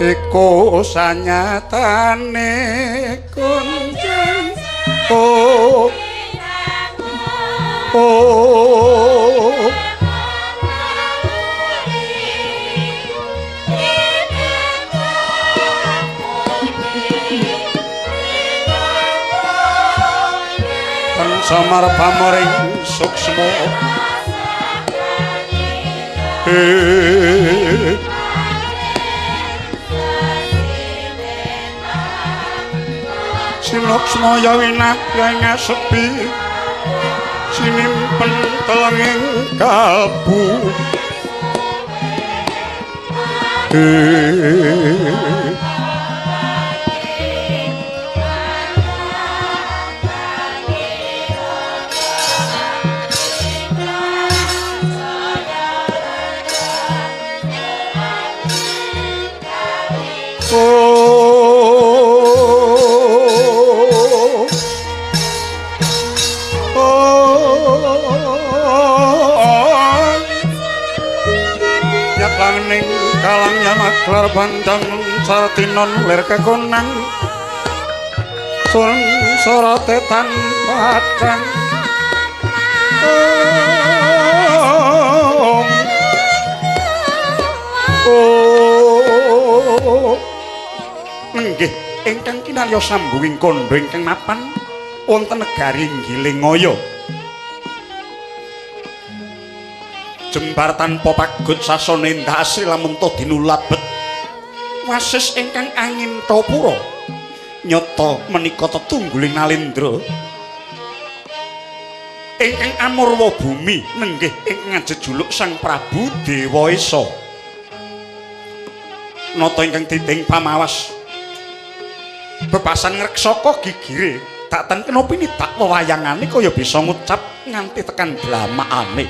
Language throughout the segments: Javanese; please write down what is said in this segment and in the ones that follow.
Iku sanyatane kunjung oh oh Samar pamoring suksma Sinuksma ya winah sepi sinimpen telenging kalbu. Kalang bandang sartinon lir kekonang sun sorote tanpa padang. Oh nggih ingkang kinarya sambunging kandha ingkang mapan wonten negari Nggilingaya. Jembar tanpa pagut sasana endah asri lamun ta dinulabet wasis ingkang angintapura nyata menika tetungguling nalendra ingkang amurwa bumi nenggih ingkang ngajejuluk Sang Prabu Dewa Esa. Nata ingkang titing pamawas bebasan ngreksaka gigire Datan kena pinidak wewayangane kaya bisa ngucap nganti tekan dlamakane.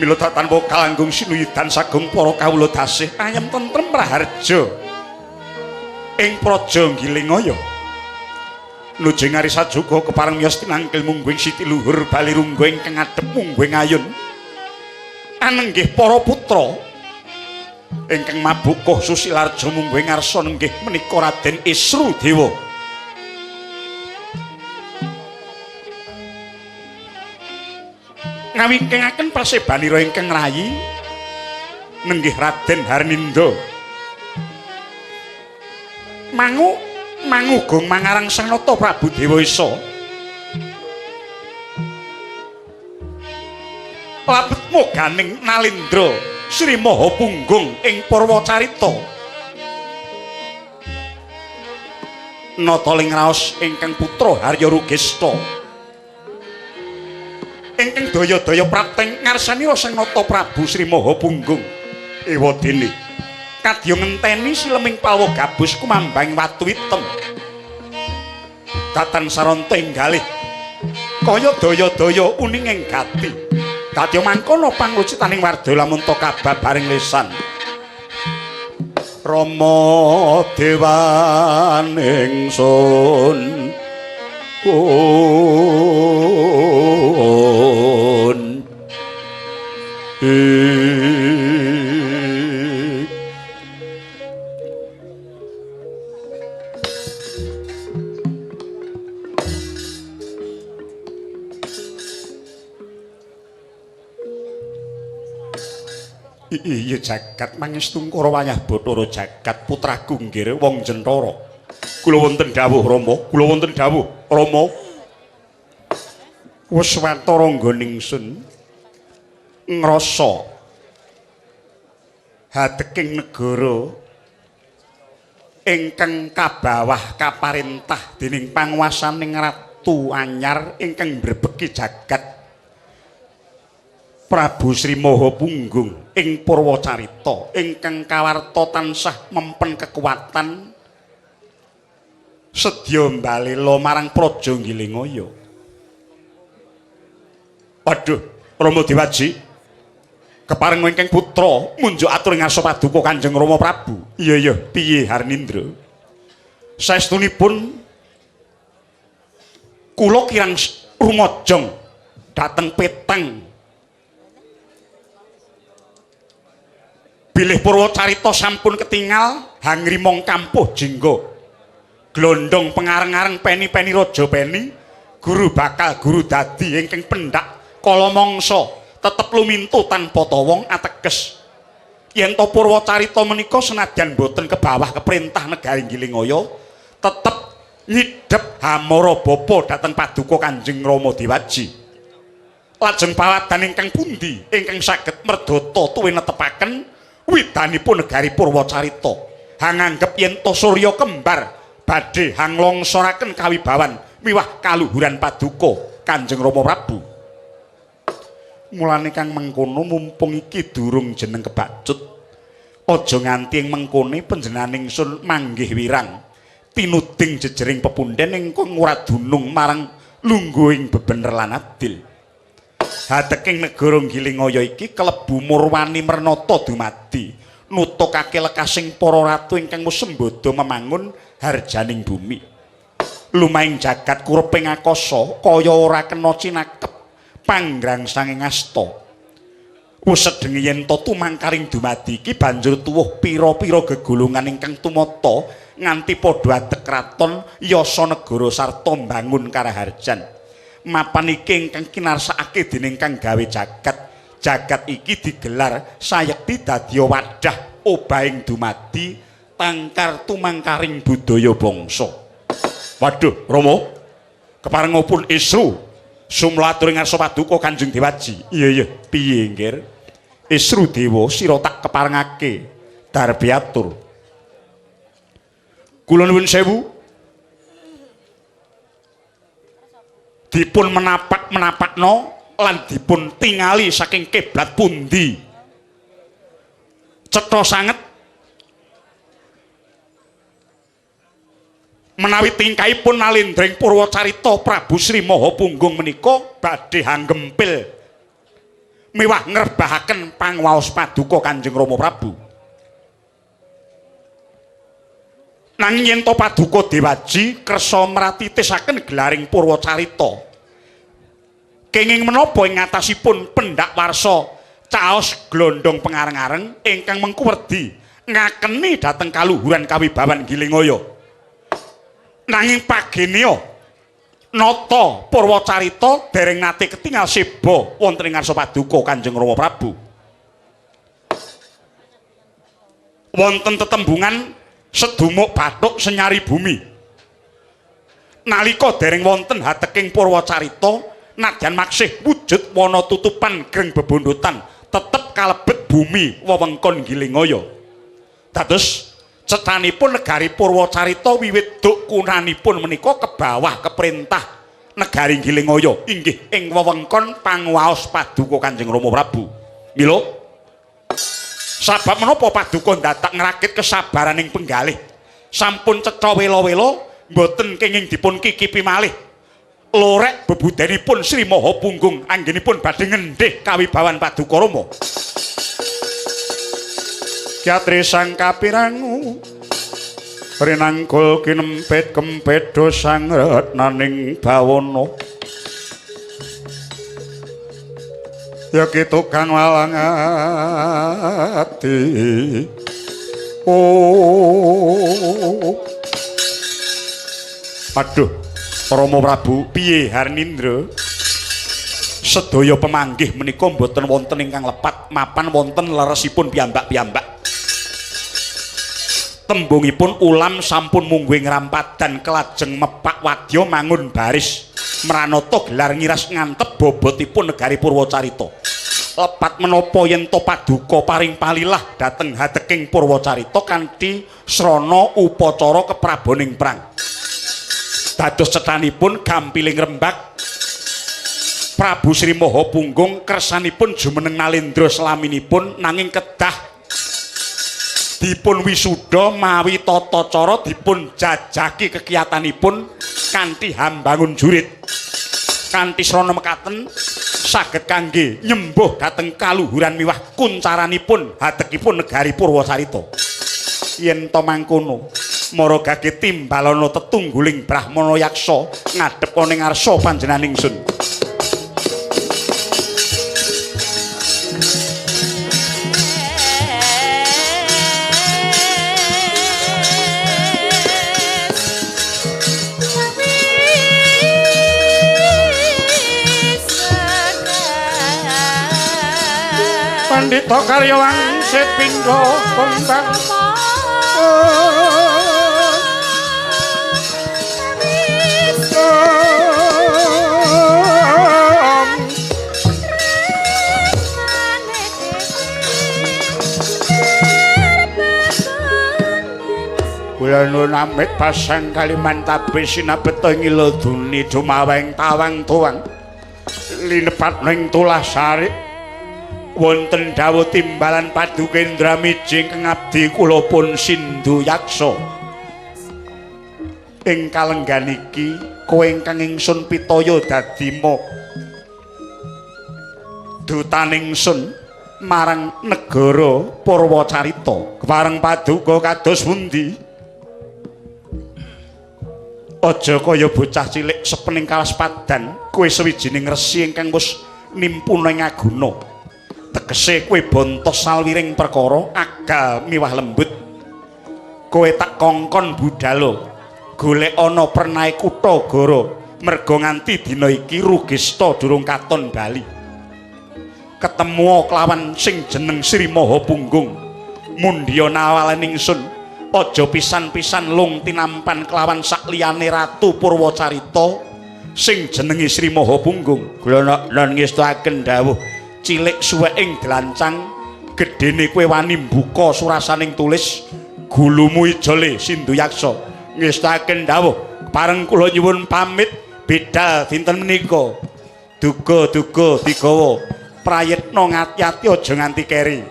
Mila datan kalanggung sinuyudan sagung para kawula dasih ayem tentrem raharja ing praja Ngilingaya. Nuju ngarisa juga kepareng miyos tinangkil mungguing siti luhur balirunggo ingkang ngadhep mungguing ayun. Anenggih para putra ingkang mabukuh Susilarja mungguing ngarsa nenggih menika Raden Isru Dewa. Ngawingkingaken pasebanira ingkang rayi nenggih Raden Harninda. Mangu mangugung mangarang Sang Nata Prabu Dewa Isa. Labet moganing Nalindra Sri Maha Punggung ing Purwacarita. Nata ling raos ingkang putra Harya Rugesta. Ingkang daya-daya prapteng ngarsanira Sang Nata Prabu Sri Maha Punggung. Ewadene kadya ngenteni sileming palwa gabus kumambang watu item. Datan saranta enggalih kaya daya-daya uning ing gati. Kadya mangkono panglucitaning warda lamun ta kababaring lesan. Rama dewan ingsun un Iya jagat mangestungkara wayah Bathara jagat putraku nggih wong Jentara. Kula wonten dawuh Rama, kula wonten dawuh Rama. Wis watara nggon ingsun ngrasa hateking negara ingkang kabawah kaparentah dening panguwasaning Ratu Anyar ingkang mbrebeki jagat Prabu Sri Maha Punggung ing Purwacarita ingkang kawarta tansah mempen kekuatan sedya mbalela marang Praja Ngilingaya. Waduh, Rama Dewaji, kepareng ingkang putra munjuk atur ing ngarsa paduka Kanjeng Rama Prabu. Iya iya, piye Harnindra? Saestunipun kula kirang rumajang dhateng petang bilih Purwacarita sampun ketingal hangrimong kampuh jingga glondong pengareng-areng peni-peni raja peni guru bakal guru dadi ingkang pendak kala mangsa tetep lumintu tanpa tawong ateges yen to Purwacarita menika senadyan boten kebawah keperintah negari Ngilingaya tetep nyidhep hamara bapa dhateng paduka Kanjeng Rama Dewaji. Lajeng pawadan ingkang pundi ingkang saged merdata tuwin netepaken widanipun negari Purwacarita hanganggep yen to surya kembar badhe hanglongsoraken kawibawan miwah kaluhuran paduka Kanjeng Rama Prabu. Mulane kang mengkono mumpung iki durung jeneng kebacut aja nganti ing mengkone panjenengan ingsun manggih wirang tinuding jejering pepunden ingkang ora dunung marang lungguhing bebener lan adil. Hateking negara Ngilingaya iki kelebu murwani mernata dumadi nutukake lekasing para ratu ingkang sembodo memangun harjaning bumi. Lumahing jagat kureping akasa kaya ora kena cinakep panggrangsanging asta. Usedenge yen to tumangkaring dumadi iki banjur tuwuh pira-pira gegolongan ingkang tumata nganti padha adeg kraton yasa negara sarta mbangun karaharjan. Mapan iki ingkang kinarsakake dening kang gawe jagat. Jagat iki digelar sayekti dadi wadah obahing dumadi tangkar tumangkaring budaya bangsa. Waduh, Rama, keparengipun Isru sumlatur ing ngarsa paduka Kanjeng Dewaji. Iya iya, piye nggir? Isru Dewa sira tak keparengake darbiatur. Kula nuwun sewu. Dipun menapak-menapakno lan dipun tingali saking kiblat pundi. Cetha sanget Menawi tingkahipun Nalendra ing Purwacarita Prabu Sri Maha Punggung menika badhe hanggempil miwah ngrebahaken pangwaos paduka Kanjeng Rama Prabu. Nanging yen to paduka Dewaji kersa mratitisaken gelaring Purwacarita, kenging menapa ing ngatasipun pendak warsa caos glondong pengareng-areng ingkang mengku werdi ngakeni dhateng kaluhuran kawibawan Gilingaya. Nanging pagenea nata Purwacarita dereng nate ketingal seba wonten ing ngarsa paduka Kanjeng Rama Prabu. Wonten tetembungan sedumuk bathuk senyari bumi. Nalika dereng wonten hateking Purwacarita, nadyan maksih wujud wana tutupan greng bebondotan tetep kalebet bumi wewengkon Gilingaya. Dados cecanipun negari Purwacarita wiwit duk kunanipun menika kebawah keperintah negari Gilingaya inggih ing wewengkon pangwaos paduka Kanjeng Rama Prabu. Mila sabab menapa paduka ndadak ngrakit kesabaraning penggalih sampun cetha wela-wela mboten kenging dipun kikipi malih. Lorek bebudenipun Sri Maha Punggung anggenipun badhe ngendhih kawibawan paduka Rama. Kyatri sang kapirangu rinangkul kinempit kempedho sang retnaning bawana ya ki tukang walang ati. Oh, aduh Rama Prabu, piye Harnindra? Sedaya pemanggih menika mboten wonten ingkang lepat mapan wonten leresipun piyambak-piyambak. Tembungipun ulam sampun mungguh ngrampadan kelajeng mepak wadya mangun baris mranata gelar ngiras ngantep bobotipun negari Purwacarita. Lepat menapa yen to paduka paring palilah dhateng hateking Purwacarita kanthi srana upacara kepraboning prang. Dados cethanipun gampiling rembag Prabu Sri Maha Punggung kersanipun jumeneng Nalendra selaminipun nanging kedah dipun wisuda mawi tata cara dipun jajaki kekiyatanipun kanthi hambangun jurit kanthi srana mekaten saged kangge nyembuh dhateng kaluhuran miwah kuncaranipun hatekipun negari Purwacarita. Yen to mangkono mara gage timbalana tetungguling brahmana yaksa ngadhep ana ing ngarsa panjenengan ingsun. Pandita karya wangsit pindha kembang kula nuwun amit pasang Kalimantabe sinabeta ngila duni dumaweng tawang tuwang linepat ning tulasari wonten dawuh timbalan paduka Indra Miji ingkang abdi kula pun Sindhu Yaksa. Ing kalenggan iki kowe ingkang ingsun pitaya dadi ma dutaning ingsun marang negara Purwacarita. Kepareng paduka kados pundi? Aja kaya bocah cilik sepening kawaspadan, kowe sawijining resi ingkang wis nimpuna ing aguna. Tegese kowe bontos salwiring perkara agal miwah lembut. Kowe tak kongkon budhalo golek ana pernahe kutha Goro merga nganti dina iki Rugesta durung katon bali. Ketemu kelawan sing jeneng Sri Maha Punggung mundhya nawalen ingsun aja pisan-pisan lung tinampan kelawan sakliyane Ratu Purwacarita sing jenenge Sri Maha Punggung. Kula non ngestuaken dawuh cilik suweking dlancang gedene kowe wani mbuka surasaning tulis gulumu ijole Sindhu Yaksa. Ngestaken dawuh pareng kula nyuwun pamit bidal dinten menika. Duga-duga digawa prayitna ngati-ati aja nganti keri.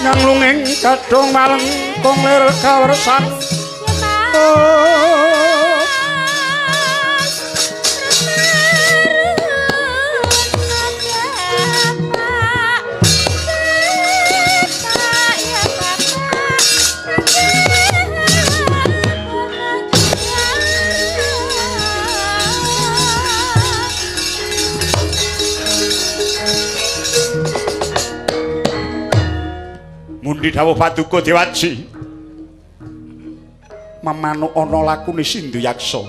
Nyanglunging gadhong malengkung lir kawersan. Mundi dawuh Paduka Dewaji. Memanuk ana lakune Sindhu Yaksa.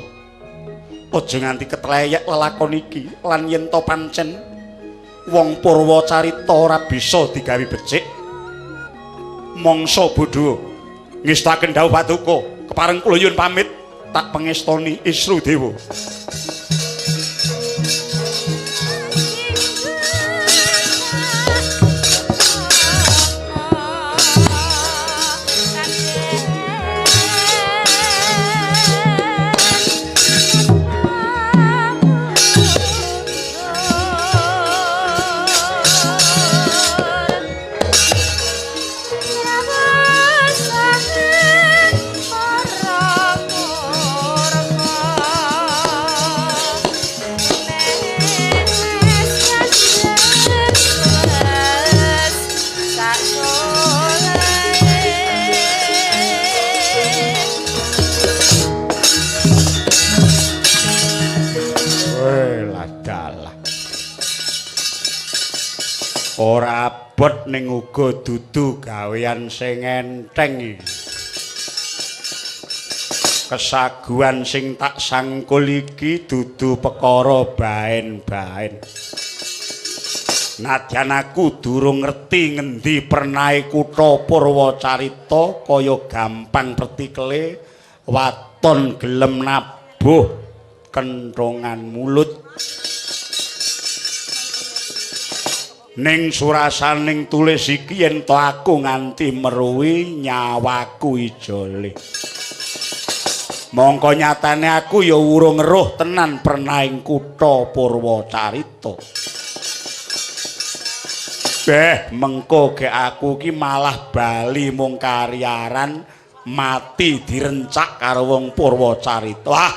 Aja nganti ketleyek lelakon iki lan yen to pancen wong Purwacarita ora bisa digawe becik. Mangsa bodho ngestaken dawuh Paduka, kepareng kula nyuwun pamit tak pengestoni Isru Dewa. Ora abot ning uga dudu gawean sing enteng iki. Kesaguan sing tak sangkul iki dudu perkara baen-baen. Nadyan aku durung ngerti ngendi pernahe kutha Purwacarita kaya gampang pertikele waton gelem nabuh kenthongan mulut. Ning surasaning tulis iki yen to aku nganti meruhi nyawaku ijole. Mongko nyatane aku ya urung eruh tenan pernahing kutha Purwacarita. Beh, mengko gek aku ki malah bali mung karyaran mati direncak karo wong Purwacarita. Ah.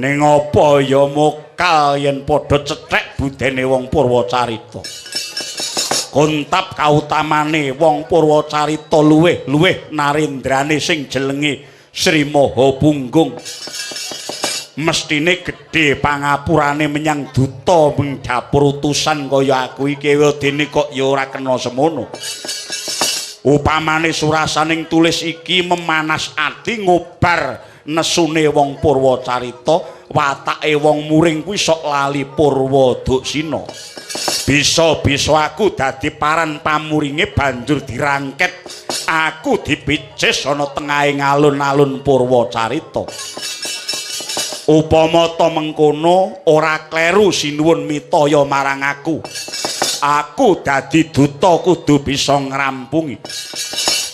Ning apa ya mokal yen padha cethek budene wong Purwacarita. Kontap kautamane wong Purwacarita luwih-luwih narendrane sing jenenge Sri Maha Punggung. Mestine gedhe pangapurane menyang duta ming dapur utusan kaya aku iki wedene kok ya ora kena semono. Upamane surasaning tulis iki memanas ati ngobar nesune wong Purwacarita, watake wong muring kuwi sok lali Purwaduksina. Bisa-bisa aku dadi paran pamuringe banjur dirangket, aku dipicis ana tengahe alun-alun Purwacarita. Upama ta mengkono ora kleru sinuwun mitaya marang aku. Aku dadi duta kudu bisa ngrampungi.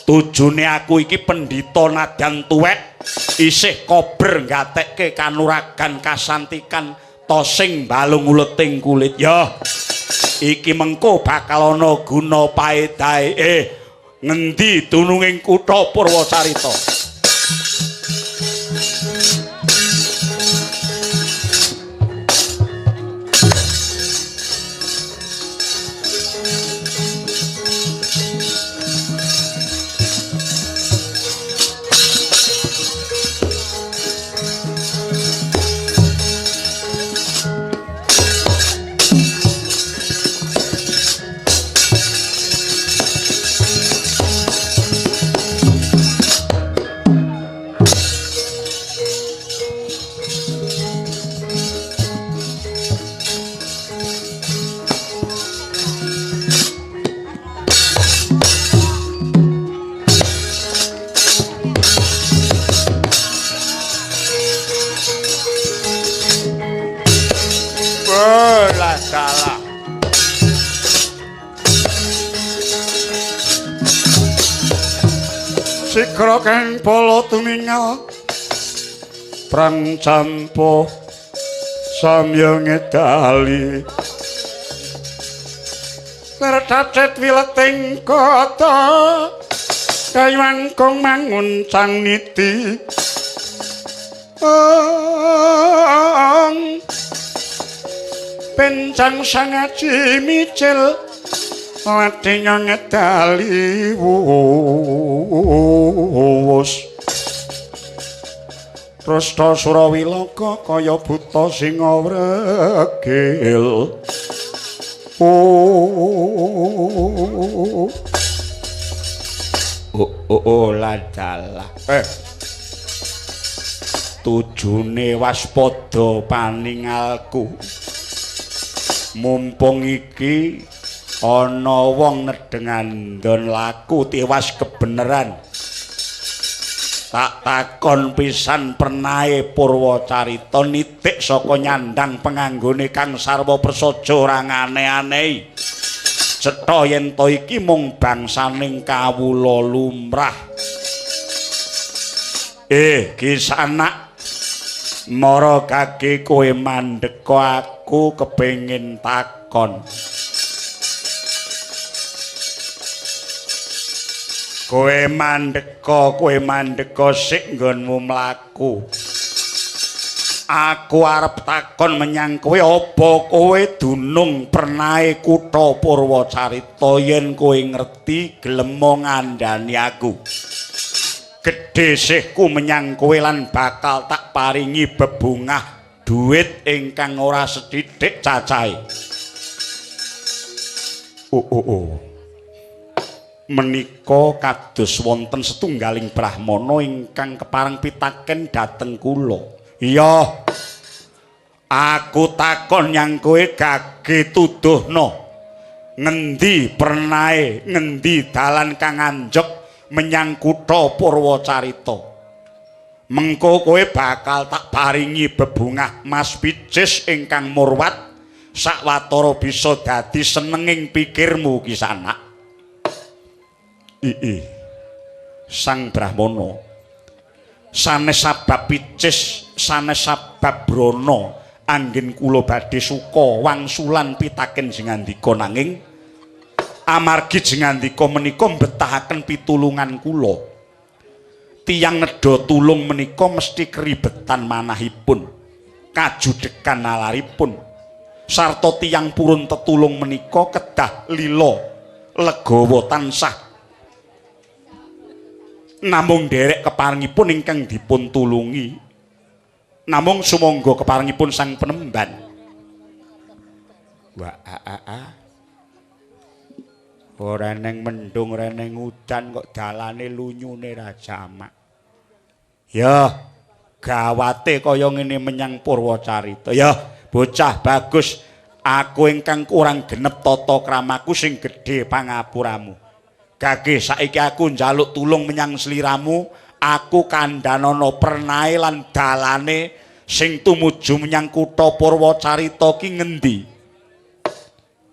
Tujune aku iki pendhita nadyan tuwek isih kober nggatekke kanuragan kasantikan tosing balung uleting kulit. Ya, iki mengko bakal ana guna paedahe. Ngendi dununging kutha Purwacarita? Salah. Sikra kang pala tumingal prang campuh samya ngedali. Lercacet wileting kota kayu angkung manguncang niti. Ong pencang sangaji micil ladenya ngedali wus. Resta Surawilaka kaya buta sing wregil. Oh oh oh ladalah. Tujune waspada paningalku. Mumpung iki ana wong nedheng andon laku tiwas kebeneran. Tak takon pisan pernahe Purwacarita nitik saka nyandang penganggone kang sarwa prasaja ora ngane-anehi. Cetha yen to iki mung bangsaning kawula lumrah. Kisanak mara kaki kowe mandeka aku kepengin takon. Kowe mandeka sik nggonmu mlaku. Aku arep takon menyang kowe apa kowe dunung pernahe kutha Purwacarita yen kowe ngerti gelem ngandhani aku. Gedhe sihku menyang kowe lan bakal tak paringi bebungah dhuwit ingkang ora sethithik cacahe. Oh. Menika kados wonten setunggaling brahmana ingkang kepareng pitaken dhateng kula. Iya. Aku takon nyang kowe gage tuduhno. Ngendi pernahe, ngendi dalan kang anjeg menyang kutha Purwacarita. Mengko kowe bakal tak paringi bebungah mas picis ingkang murwat sawetara bisa dadi senenging pikirmu Kisanak. Ii Sang Brahmana sanes sabab picis sanes sabab brana anggen kula badhe suka wangsulan pitaken jengandika nanging amargi jengandika menika mbetahaken pitulungan kula. Tiyang nedha tulung menika mesti keribetan manahipun, kajudegan nalaripun, sarta tiyang purun tetulung menika kedah lila legawa tansah namung nderek keparengipun ingkang dipun tulungi. Namung sumangga keparengipun sang penemban. Wah a. Ora neng mendung, ora neng udan kok dalane lunyune ra jamak. Ya, gawate kaya ngene menyang Purwacarita. Ya, bocah bagus, aku ingkang kurang genep tata kramaku sing gedhe pangapuramu. Gage saiki aku njaluk tulung menyang sliramu, aku kandhanana pernahe lan dalane sing tumuju menyang kutha Purwacarita ki ngendi?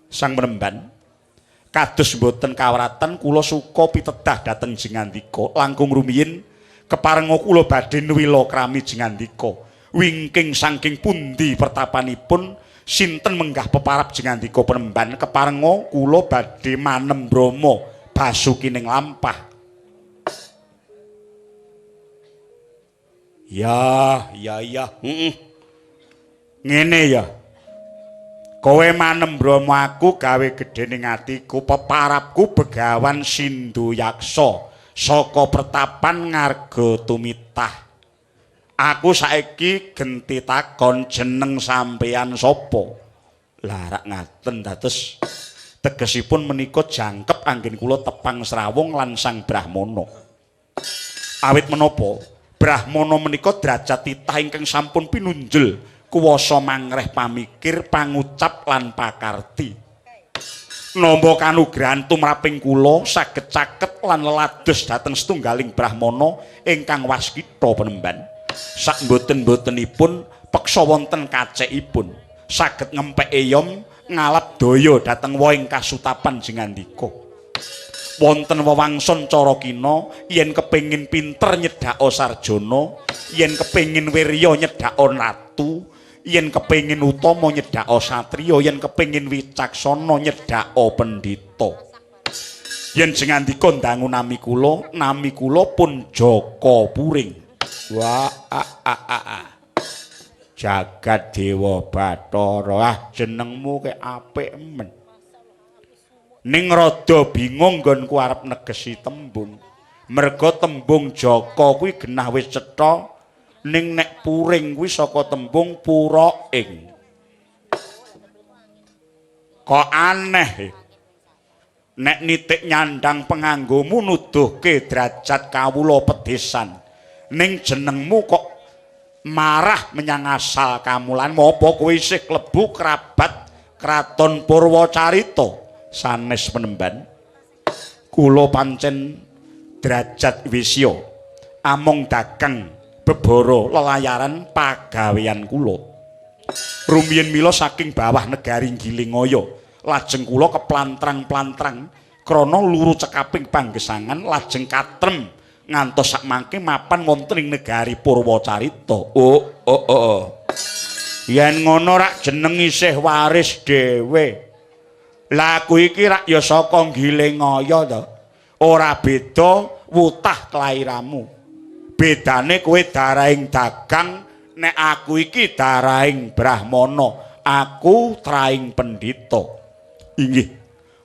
Sang penemban, kados mboten kawratan kula suka pitedah dhateng jengandika. Langkung rumiyin keparenga kula badhe nwila krami jengandika. Wingking saking pundi pertapanipun sinten menggah peparap jengandika penemban? Keparenga kula badhe manem brama basuki ning lampah. Ya. Heeh. Ngene ya. Kowe manem brama aku gawe gedhe ning atiku, peparapku Begawan Sindhu Yaksa saka pertapan Ngarga Tumitah. Aku saiki genti takon jeneng sampeyan sapa? Lah rak ngaten dados tegesipun menika jangkep anggen kula tepang srawung lan sang Brahmana. Awit menapa Brahmana menika derajat titah ingkang sampun pinunjul kuwasa mangreh pamikir, pangucap lan pakarti. Nampa kanugrahan tumraping kula saged caket lan lelados dhateng setunggaling Brahmana ingkang waskita penemban. Sak mboten-mbotenipun peksa wonten kacekipun saged ngempek eyom ngalap daya dhateng wohing kasutapan jengandika. Wonten wewangson cara kina yen kepengin pinter nyedhaka sarjana, yen kepengin wirya nyedhaka ratu, Yen kepengin utama nyedhaka satriya, yen kepengin wicaksana nyedhaka pendhita. Yen sing ngandika ndangu nami kula, nami kula pun Jaka Puring. Wah, a a a a. Jagat Dewa Bathara, ah jenengmu kek apik men. Ning rada bingung nggonku arep negesi tembung. Merga tembung Jaka kuwi genah wis cetha, ning nek puring kuwi saka tembung pura ing. Kok aneh. Nek nitik nyandang penganggomu nuduhke derajat kawula pedesan. Ning jenengmu kok marah menyang asal kamulan, apa kowe isih klebu kerabat Kraton Purwacarita? Sanes penemban. Kula pancen derajat wisya, amung dagang bebara lelayaran pagawean kula. Rumiyin mila saking bawah negari Gilingaya, lajeng kula keplantrang-plantrang krana luru cekaping panggesangan lajeng katrem ngantos sakmangke mapan wonten ing negari Purwacarita. Oh, oh, oh. Yen ngono rak jeneng isih waris dhewe. Lah aku iki rak ya saka Gilingaya to. Ora beda wutah kelairamu. Bedane kowe darahing dagang, nek aku iki darahing brahmana, aku traing pendhita. Inggih,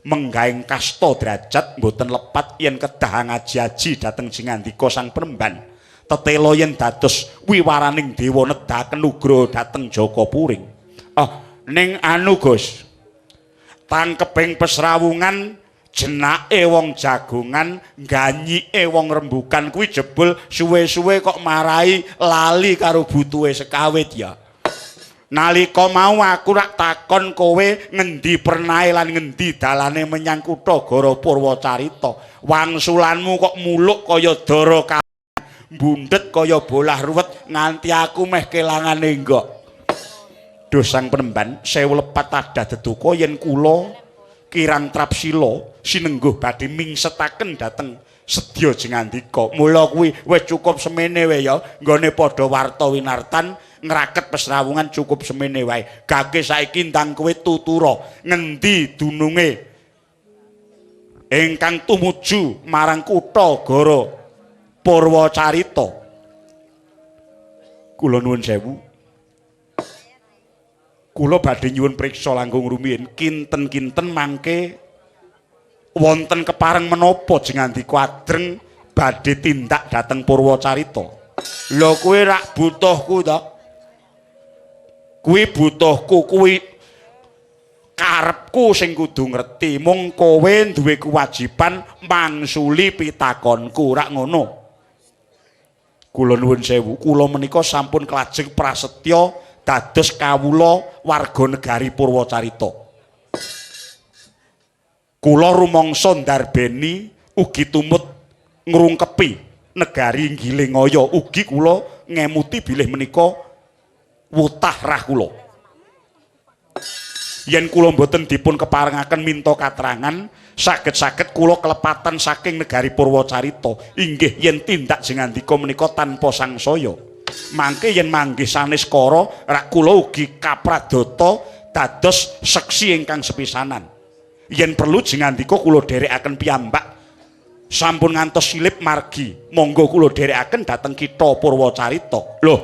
menggaing kasta derajat mboten lepat yen kedah ngaji-aji dhateng jingandika sang penemban. Tetela yen dados wiwaraning dewa nedahaken nugraha dhateng Jaka Puring. Ah, ning anu Gus. Tangkeping pesrawungan jenake wong jagongan, ganyike wong rembukan kuwi jebul suwe-suwe kok marai lali karo butuhe sekawit ya. Nalika mau aku rak takon kowe ngendi pernahe lan ngendi dalane menyang kutha Gara Purwacarita. Wangsulanmu kok muluk kaya dara bundet kaya bolah ruwet nganti aku meh kelangan enggok. Duh sang penemban, sewu lepat tadah deduka yen kula kirang trapsila sinengguh badhe mingsetaken dhateng sedya jengandika. Mula kuwi wis cukup semene wae ya, nggone padha warta winartan ngraket pesrawungan cukup semene wae. Gage saiki ndang kowe tutura ngendi dununge ingkang tumuju marang kutha Gara Purwacarita. Kula nuwun sewu. Kula badhe nyuwun priksa langkung rumiyin kinten-kinten mangke wonten kepareng menapa jengandika adreng badhe tindak dhateng Purwacarita. Lho kowe rak butuhku to? Kuwi butuhku, kuwi karepku sing kudu ngerti. Mung kowe duwe kewajiban mangsuli pitakonku, rak ngono. Kula nuwun sewu, kula menika sampun kelajeng prasetya dados kawula warga negari Purwacarita. Kula rumangsa ndarbeni ugi tumut ngrungkepi negari Gilingaya, ugi kula ngemuti bilih menika wutah rah kula. Yen kula mboten dipun keparengaken minta katerangan, saged-saged kula kelepatan saking negari Purwacarita. Inggih yen tindak jengandika menika tanpa sangsaya. Mangke yen manggih sanes kara, rak kula ugi kapradata dados seksi ingkang sepisanan. Yen perlu jengandika kula dherekaken piyambak sampun ngantos silip margi, monggo kula dherekaken dhateng kitha Purwacarita. Lho.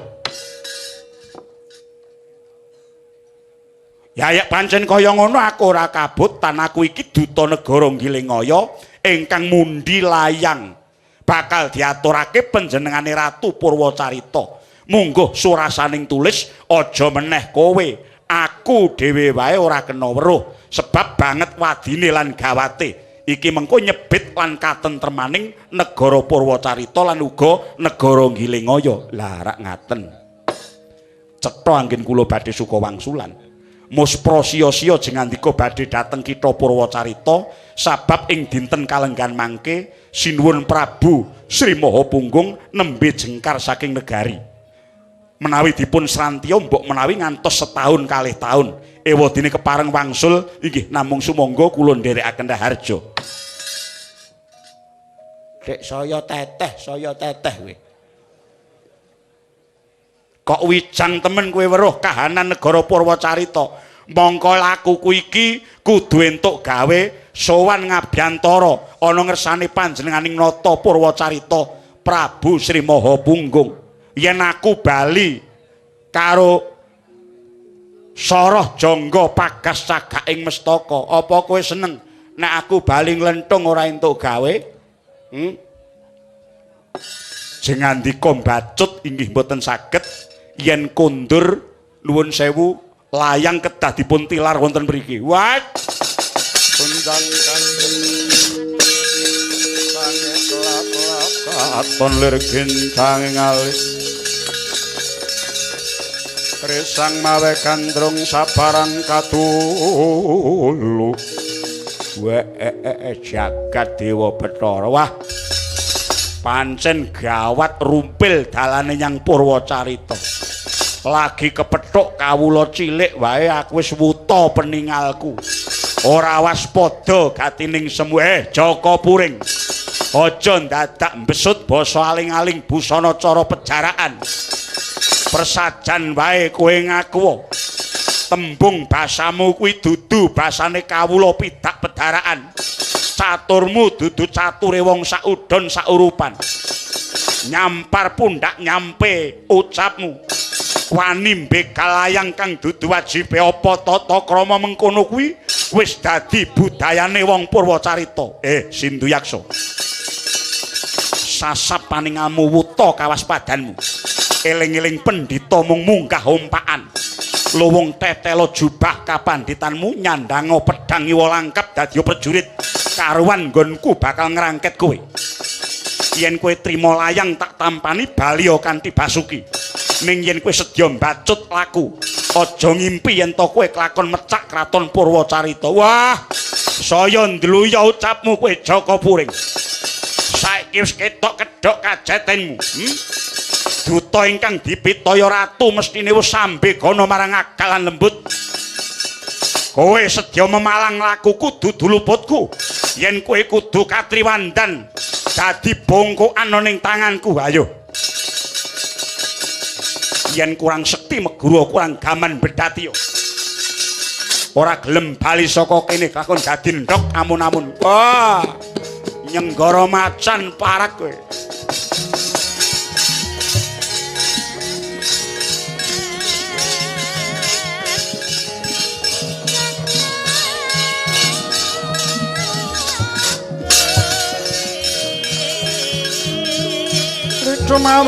Ya yen pancen kaya ngono aku ora kabutan, aku iki duta negara Gilingaya ingkang mundi layang bakal diaturake panjenengane Ratu Purwacarita. Mungguh surasaning tulis aja meneh kowe, aku dhewe wae ora kena weruh sebab banget wadine lan gawate. Iki mengko nyebit lan katentremaning negara Purwacarita lan uga negara Gilingaya. Lah rak ngaten. Cetha anggen kula badhe suka wangsulan. Muspra siya-siya jengandika badhe dhateng kitha Purwacarita sabab ing dinten kalenggan mangke sinuwun Prabu Sri Maha Punggung nembe jengkar saking negari. Menawi dipun srantiya mbok menawi ngantos setahun kalih taun. Ewadene kepareng wangsul inggih namung sumangga kula nderekaken raharja. Dek saya teteh kowe. Kok wijang temen kowe weruh kahanan negara Purwacarita. Mongko lakuku iki kudu entuk gawe sowan ngabyantara ana ngersane panjenenganing nata Purwacarita Prabu Sri Maha Punggung. Yen aku bali karo soroh jangga pagas cagaking mestaka, apa kowe seneng nek aku bali nglentung ora entuk gawe? Jengandika mbacut inggih mboten saged yen kondur nuwun sewu layang kedah dipun tilar wonten mriki. Wah. Kundang kandeng sange kelap-kelap katon lir gincange ngalih Resang mawe gandrung sabarang katulu. Weh jagat Dewa Bathara. Wah. Pancen gawat rumpil dalane nyang Purwacarita. Lagi kepethuk kawula cilik wae aku wis wuta peningalku. Ora waspada gatining semu. Jaka Puring. Aja ndadak mbesut basa aling-aling busana cara pejaraan. Persajan wae kowe ngaku. Tembung basamu kuwi dudu basane kawula pidak pedaraan. Caturmu dudu cature wong saudon saurupan. Nyampar pundak nyampe ucapmu. Wani mbegal layang kang dudu wajibe apa tata krama mengkono kuwi wis dadi budayane wong Purwacarita. Sinduyaksa. Sasap paningamu wuta kawaspadanmu. Eling-eling pendhita mung munggah ompakan. Luwung tetelo jubah kapanditanmu nyandanga pedhang iwa langkap dadi prajurit. Karuan nggonku bakal ngrangket kowe. Yen kowe trima layang tak tampani bali kanthi basuki. Ning yen kowe sedya mbacut laku, aja ngimpi yen to kowe kelakon mecak kraton Purwacarita. Wah, saya ndluya ucapmu kowe Jaka Puring. Saiki wis ketok kedhok kajetenmu. Duta ingkang dipitaya ratu mestine wis sambegana marang akal lan lembut. Kowe sedya memalang lakuku dudu luputku. Yen kowe kudu katriwandan dadi bongkokan ana ning tanganku. Ayo. Yen kurang sekti meguru kurang gaman bedhati. Ora gelem bali saka kene kakon dadi ndhok amun-amun. Wah, nyenggara macan parak kowe. Cuma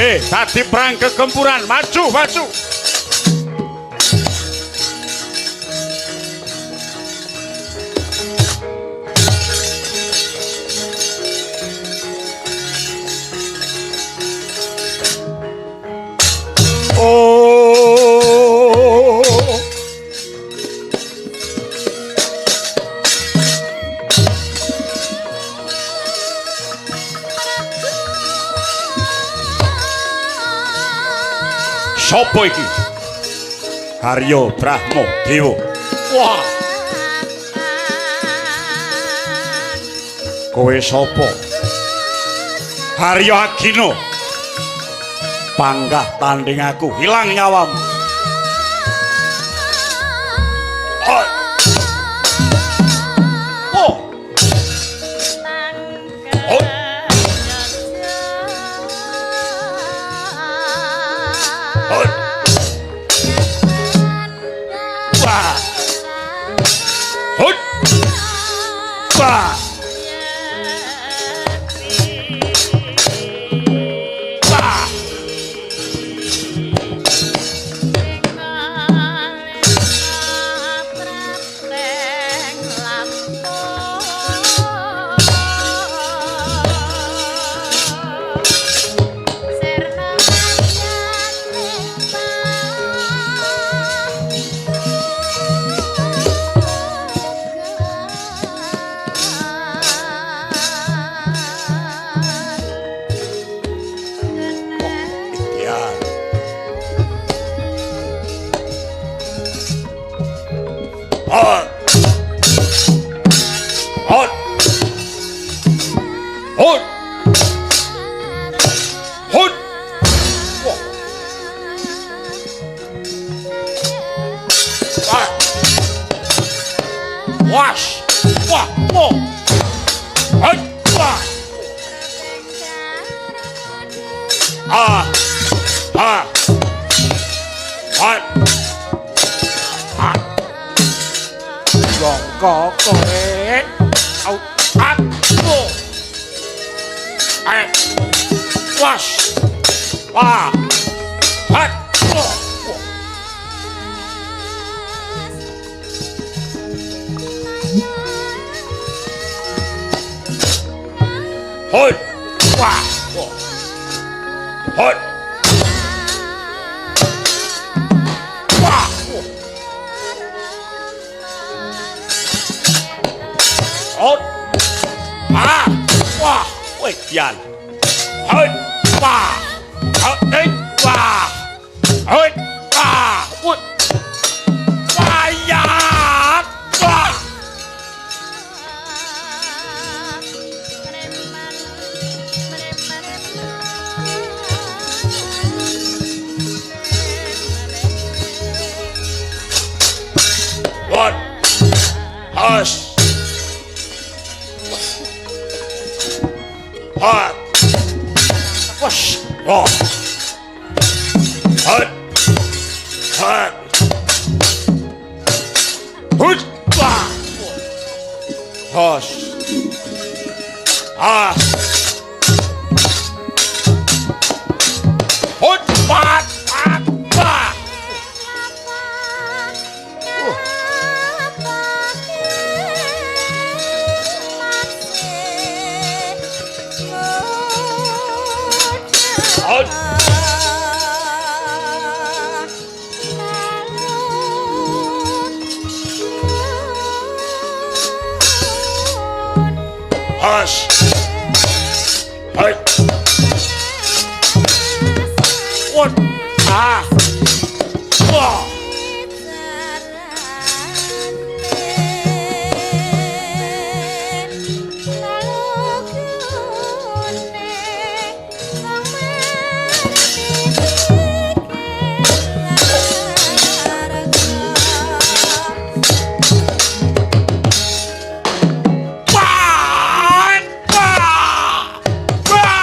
Tadi perang kegempuran, maju, maju. Oh. Sopo iki? Haryo Brahma Dewa. Wah. Kowe sapa? Haryo Agino. Panggah tanding aku, hilang nyawamu. Oh. Oh. Oh. Oh. Wah. Hut. Wah. Wah. Ya. Hot. Hot. Hot. Hot. Wah. Wah. Was. Wah. Wah. Hot. Wah. Ah. Ah. Hot. Ah. Bongko kowe. Au. Aku. Eh. Was. Wah. Hat. Hot. Wah. Hot. Wah. Hot. Ah. Wah. Weh, dian. Hot. Wah. Hot. Wah. Hot. Wah. Wah. Wah ya. Wah. What? Hush. Hot. Wash. Oh. Hot. Hot. Hut. Wah. Hush. Ah. Hut. Wah. Ah. Wah. Hot. Hush. Hot. What? Ah. Wah. Wah. Wah. Wah.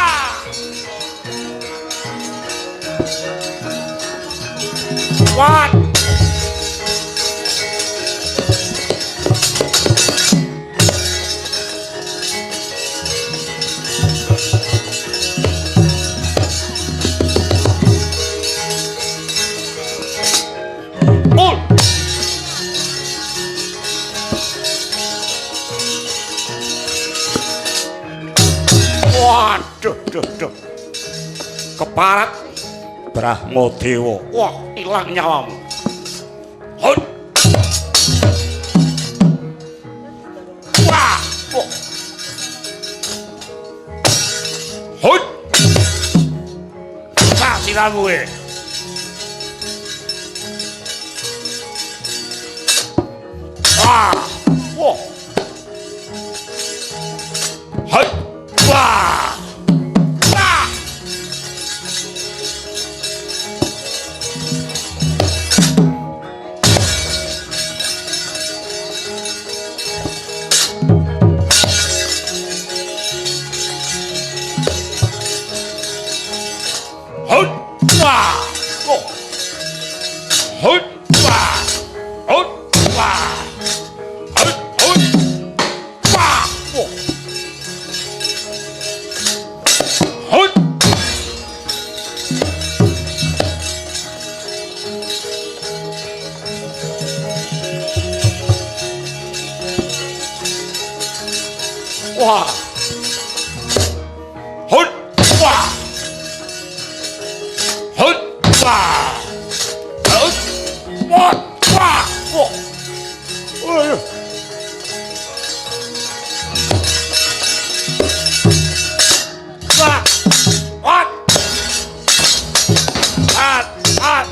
What? Parat Brahmadewa. Wah, ilang nyawamu. Hut. Wah. Oh. Hut. Wah, siramu e. Wah. Wah. Hut. Wah. Wah. Hut. Wah. Oh. Hut. Wah. Hut. Wah. Hut. Hut. Wah. Oh. Hut. Wah. Hut. Wah. Hut. Wah. Hut. Wah. Wah. Wah. Ayo. Wah. Wah. At. At.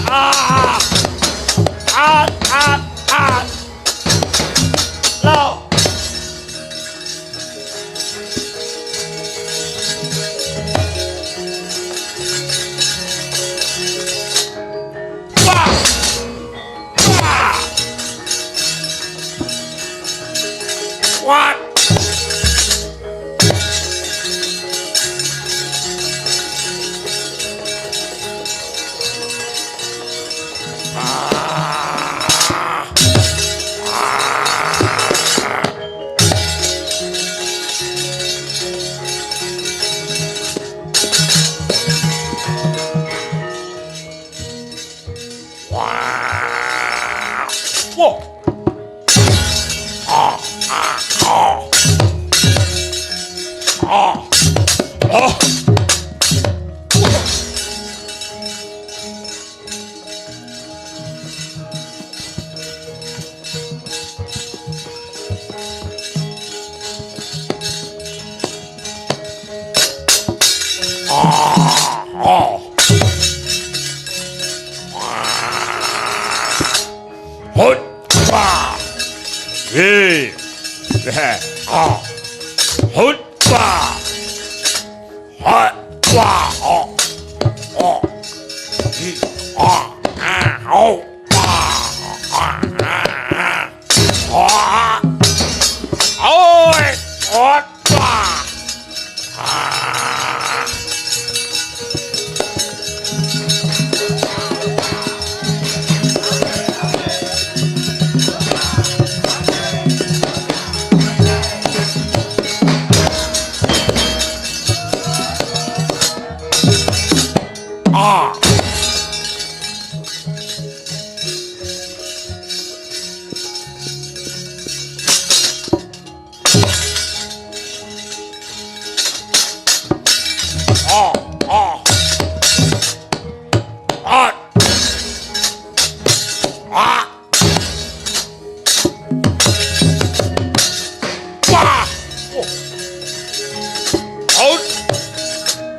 Ah. At. At. At. Lo. Wah. Wah. What? Wah. Wah. Ah, ah, ah. Ah. Ah. Ah. Hut. Wah. Hei. Ah. Hut. Wah. Hut. Wah. Oh. Oh. Hi. Ah. Ah. Oh. Wah. Ah. Ah. Ah. Oi. Hut. Wah. Ah. Ah. Ah. Ah. Ah. Ah. Wah. Oh. Hut.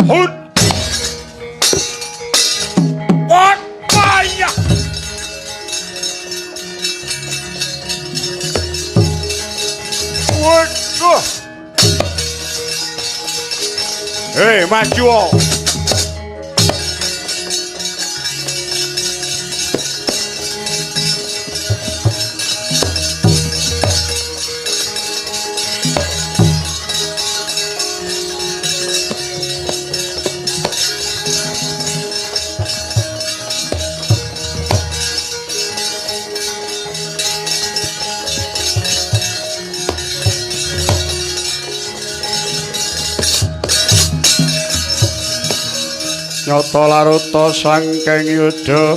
Hut. What? Fire! What? Hei, maju! Nyata laruta sangking yuda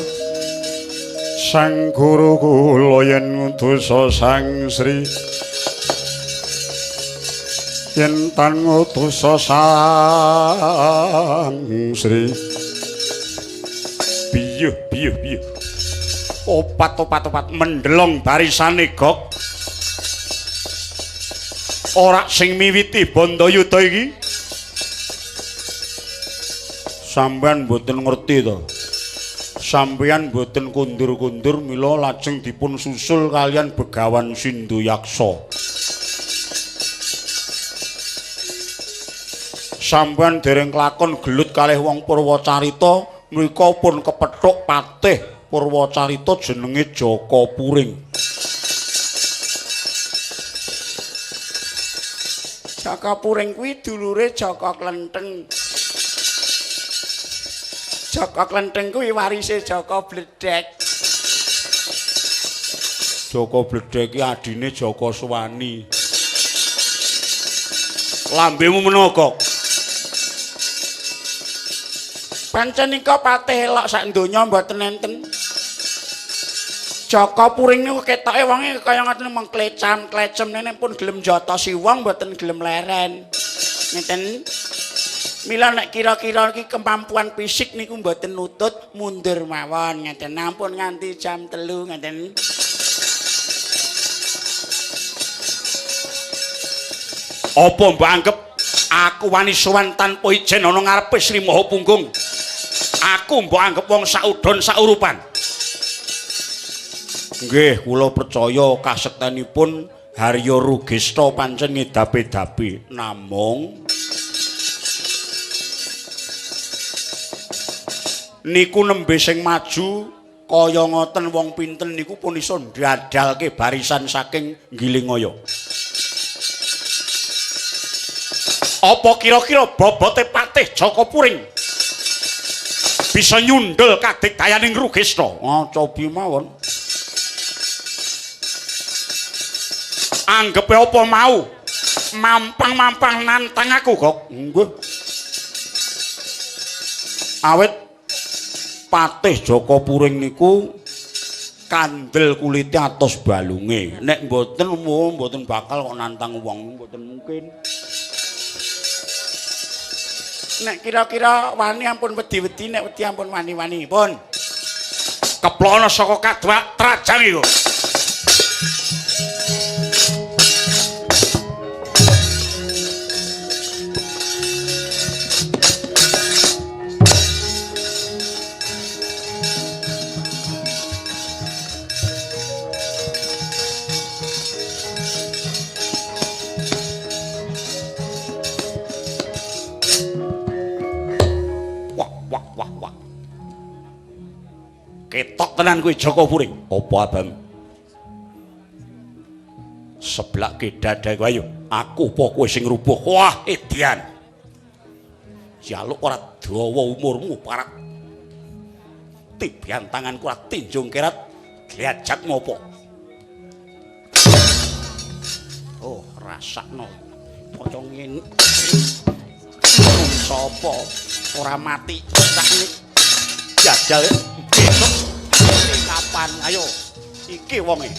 sang guru kula yen ngudusa sang sri Yen tan ngutusa Sang Sri. Biyuh biyuh biyuh. Opat opat opat mendelong barisane gok. Ora sing miwiti Bandayuda iki. Sampeyan mboten ngerti to. Sampeyan mboten kundur-kundur mila lajeng dipun susul kaliyan Begawan Sindhuyaksa. Sampeyan dereng kelakon gelut kalih wong Purwacarita, mrika pun kepethuk patih Purwacarita jenenge Jaka Puring. Jaka Puring kuwi dulure Jaka Klenteng. Jaka Klenteng kuwi warise Jaka Bledhek. Jaka Bledhek iki adine Jaka Suwani. Lambemu mena kok. Pancen nika patih elok sak donya mboten enten. Jaka Puring niku ketoke wonge kaya ngoten mung klecam-klecem nene pun gelem njotosi wong mboten gelem leren. Ngeten. Mila nek kira-kira iki kemampuan fisik niku mboten nutut mundur mawon ngeten. Ampun nganti jam 3 ngeten. Apa mbok anggep aku wani sowan tanpa ijen ana ngarepe Sri Maha Punggung? Aku mbok anggep wong saudon saurupan. Nggih, kula percaya kasektenipun Harya Rugesta pancen ngedapi-dapi. Namung niku nembe sing maju kaya ngoten wong pinten niku pun iso ndadalke barisan saking Gilingaya. Apa kira-kira bobote patih Jaka Puring bisa nyundul kadigdayaning Rugesta? Ah, cobi mawon. Anggepe apa mau mampang-mampang nantang aku kok? Nggih. Awit patih Jaka Puring niku kandel kulite atos balunge. Nek mboten mboten bakal kok nantang wong, mboten mungkin. Nek kira-kira wani ampun wedi-wedi, nek wedi ampun wani-wani pun. Keplono saka kadwak trajang iku. Ketok tenan kuwi Jaka Puring. Apa abang? Seblake dadaku ayo. Aku apa kowe sing rubuh? Wah, edian. Jaluk ora dawa umurmu parak. Tibian tanganku ora tinjung kerat glajak ngopo. Oh, rasakno. Kaya ngene. Sapa ora mati sakne jajal besok kapan ayo iki wonge.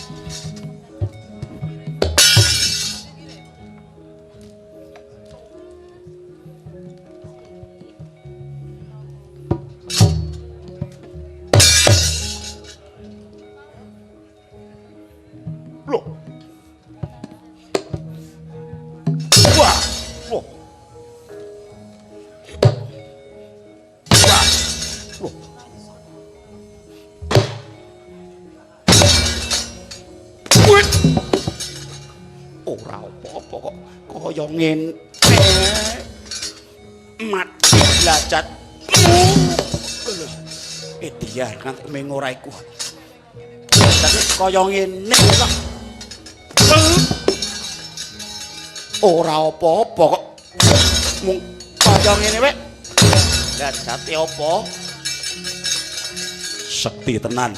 Loh. Wah, loh. Wah. Loh. Ora apa-apa kok kaya ngene. Mati blajat. Edian nganti ming ora iku. Tapi kaya ngene kok. Ora apa-apa kok. Mung kaya ngene wek. Blajate apa? Sekti tenan.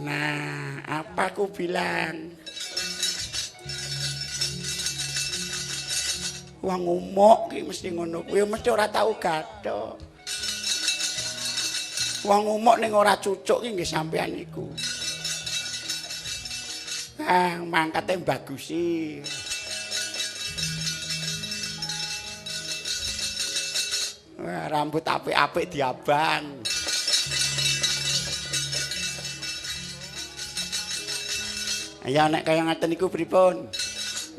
Nah, apa aku bilang? Wong umuk ki mesti ngono kuwi mesti ora tau gathuk. Wong umuk ning ora cucuk ki nggih sampean niku. Ah, mangkate bagusi. Wah, rambut apik-apik diabang. Ya nek kaya ngaten niku pripun?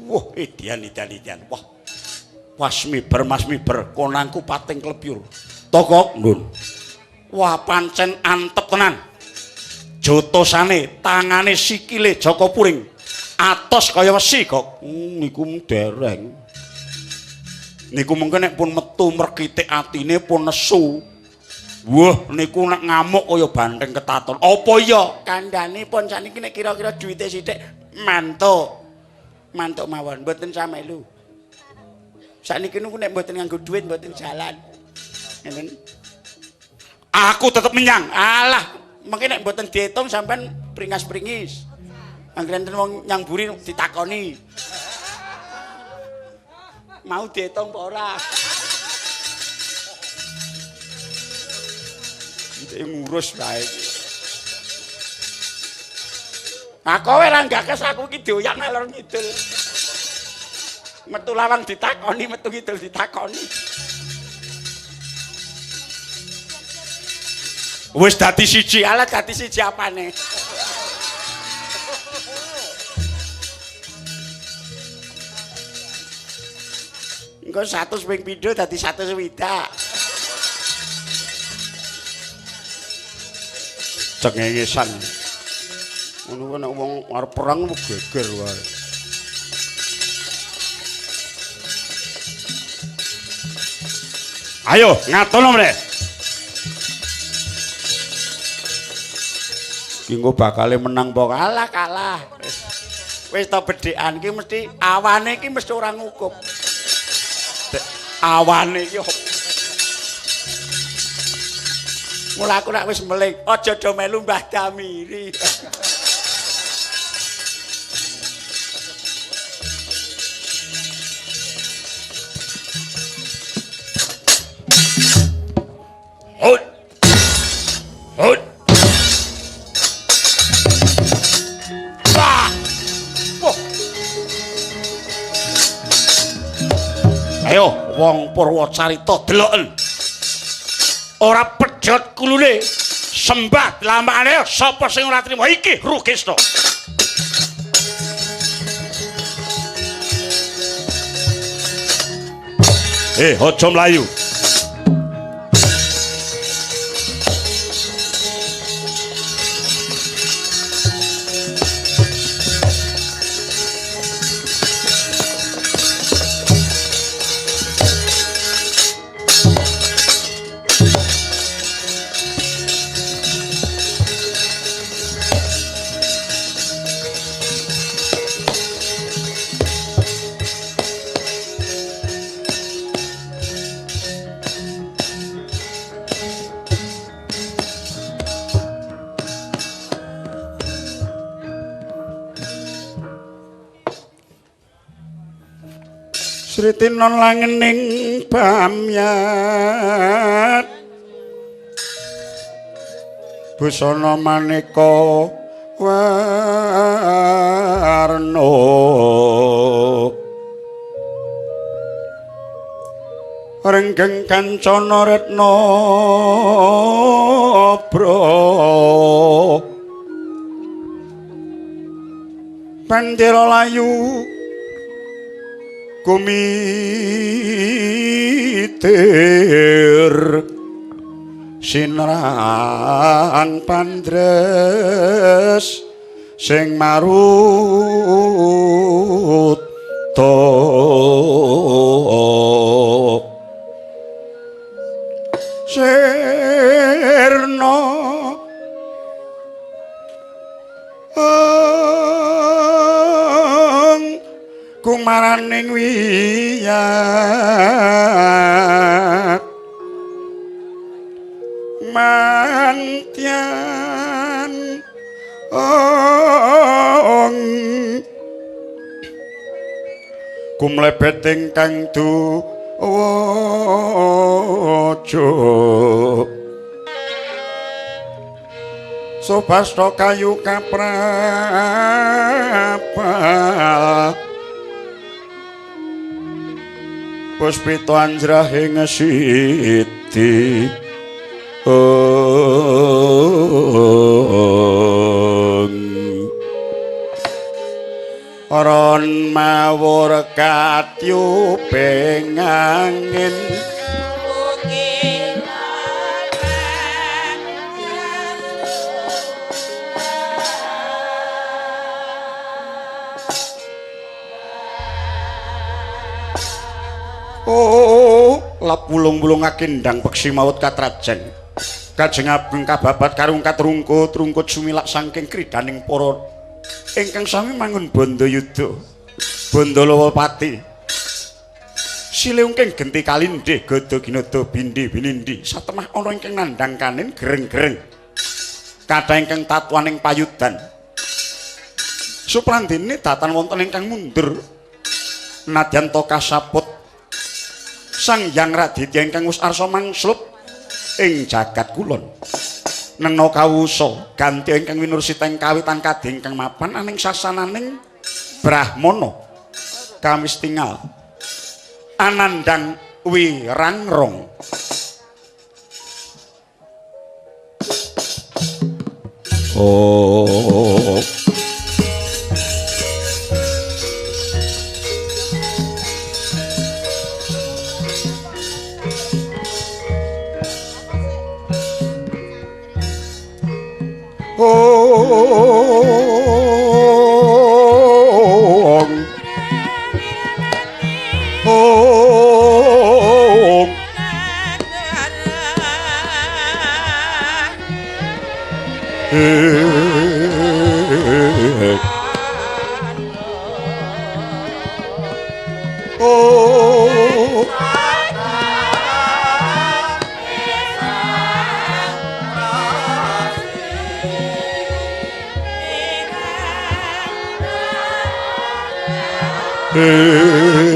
Wah, edian edian edian. Wah. Was miber mas miber konangku pating klebyur. Tokok ndun. Wah, pancen antep tenan. Jotosane, tangane, sikile Jaka Puring atos kaya wesi kok. Niku dereng. Niku mengke nek pun metu merkitik atine pun nesu. Wah, niku nek ngamuk kaya banteng ketaton. Apa iya? Kandhane pun sakniki nek kira-kira duwite sithik mantuk. Mantuk mawon, mboten samelu. Sakniki niku nek mboten nganggo dhuwit mboten jalan. Ngeten. Aku tetep menyang. Alah, mengke nek mboten diitung sampean pringas-pringis. Anggere enten wong nyang buri ditakoni. Mau diitung apa ora? Iki ngurus bae. Nah kowe ra gagas aku iki dioyak ngalor ngidul. Metu lawang ditakoni, metu ngidul ditakoni. Wis dadi siji, alah dadi siji apane? Engko 100 ping pindho dadi 100 swidak. Cengengesan. Ngono nek wong arep perang geger wae. Ayo ngatono meneh. Ki engko bakale menang apa kalah kalah. Wis to bedhekan ki mesti awane ki mesti ora ngukup. Awane iki mula aku nek wis meling aja do melu Mbah Damiri. Hut. Hut. Wah. Wah. Ayo wong Purwacarita deloken. Ora pedhot kulune. Sembah lampahane sapa sing ora trima iki Rugisna. Aja mlayu. Sritinon langening bamyat busana maneka warna renggeng kancana retna bra pandera layu kumitir sinrang pandres sing maruta sirna kumaraning wiyak mantyan ong Gumlebet ingkang duwaja Subasta kayu kaprabal Puspita anjrahing siti. Ron mawur katyuping angin Oh, lap wulung-wulungake ndang peksi maut katrajan. Kajeng ageng kababat karungkat rungkut-rungkut sumilak saking kridaning para ingkang sami mangun Bandayuda. Bandalawapati. Silih ungking genti kalindih gada ginada bindi binindi satemah ana ingkang nandhang kanin gereng-gereng. Kathah ingkang tatuaning payudan. Suprandene datan wonten ingkang mundur. Nadyan ta kasaput Sang Hyang Raditya ingkang wis arsa mangslup ing jagat kulon. Nena kawusa ganti ingkang winursita ing kawitan kadhe ingkang mapan aning sasananing brahmana kawis tingal anandang wirangrong. Oh. Om Om Oh Hey.